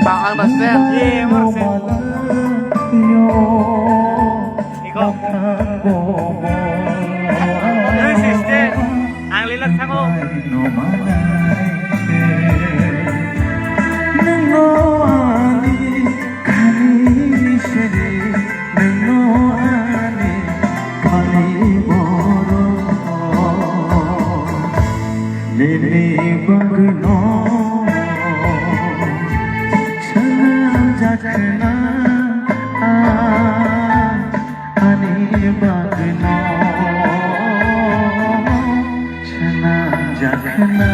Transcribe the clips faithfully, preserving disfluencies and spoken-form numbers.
Ba ang na stand. Ye, mo stand. Iko. Yes, stand. Ang lila sango. Nungno ani khani sini, nungno ani khani borok. Nini bagwino swnamjakna, ani bagwino swnamjakna.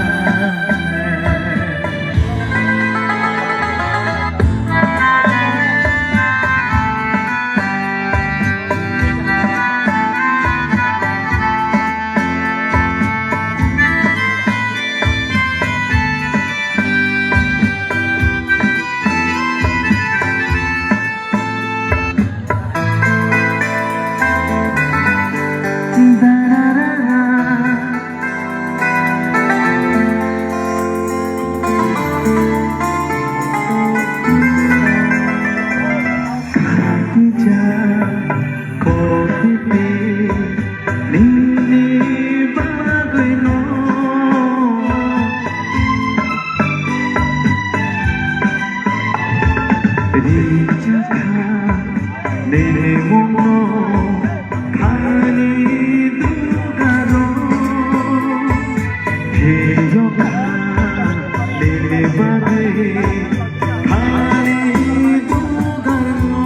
Nini bagwino rijak kha nini mungno khani dugaro, phiyok kha nini bagwi khani dugaro.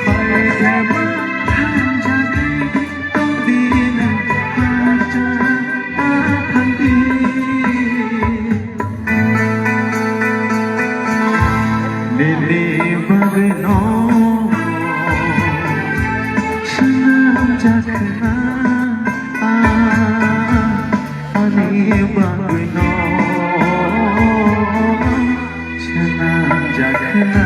Hai khe ma thangjagwi tongdi nwng hakcha aphangdi. Nini bagwino swnamjakna, ani bagwino swnamjakna.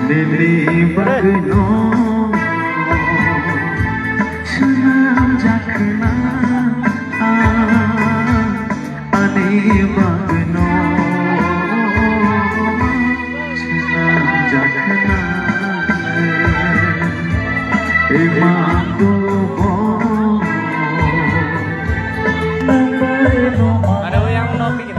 Nini bagwino swnamjakna, ani bagwino swnamjakna. Imango bo. Ada yang mau pikir.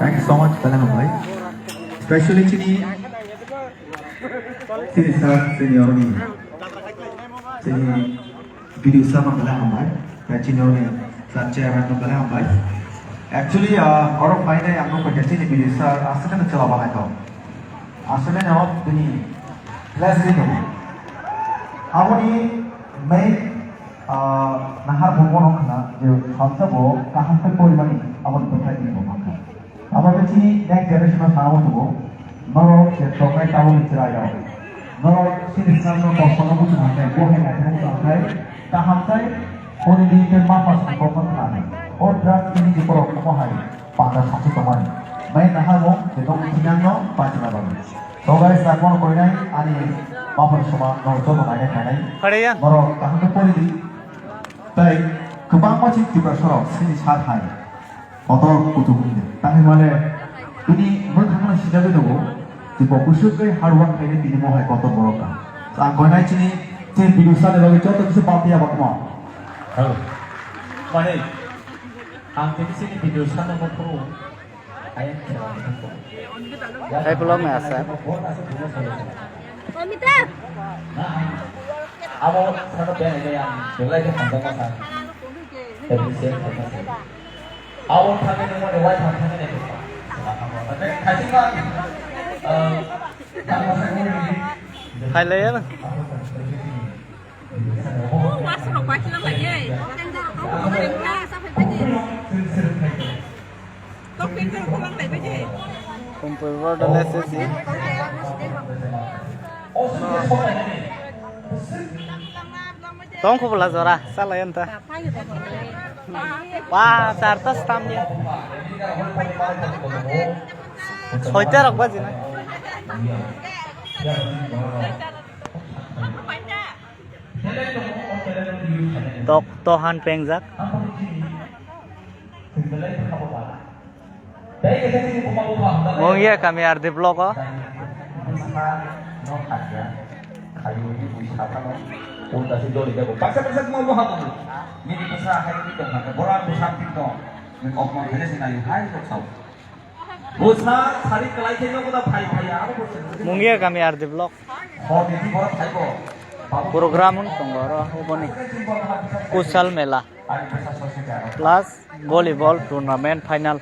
Thank you so much, Kalang Bhai. Specially chini, chini sir, senior ni, chini B D O sir no belai hambai, tei chini oni sir chairman no belai hambai. Actually, ah, oro phainai ang nukha khe chini B D O sir aswk no chwla banai tong. Aswk no bini place ri tongo. Aboni main, ah, nahar bo bono khna je khamsa bo kaham khe porimani aboni bwkhai ni bo mankha. Abo khe chini next generation-o sana muchungo, norok je tongnai tabukni chwrairok. Norok chini swkangno kostono muchung hai khe, bo hai naithani muchung hai khe, kaham khe, hwnwi di khe ma pasni kokno khnani. O drugs ni borok omo hai panda sachi tongmani. Mai naharmung je tong thinangno bachina bagwi. So guys, sakno koinai ani bapar soma norok joto nainai phainai. Norok kaham khe pori di. Tei Kwbangma chini Tiprasarok chini sak hai kotor kuchuk wngdi. Tangwi male bini mwkhangno sijagwi tongo je bo bwswk tei hard work khainai tini mo hai kotor borok ka. Ang koinai chini, chini video sani bagwi joto kisa pal tiya bakma. Hello. Mane, ang tini chini video sani mo phuru. Hai, belum ya, sir. Abo sano ben ini yang belai ke panjang masa. Tapi saya tak masih. Awal kami ni mana wai kami ni tu. Tapi kasih kan. Hai, layan. Kumpul border S S C. Tong kubula jora, salai anta. Wah, charta stam dia. Soita rok baji na. Tok tohan pengjak. Mungya kami R D block o. Mungya kami R D block. Program wng tongo oro oboni Kusal Mela plus volleyball tournament final.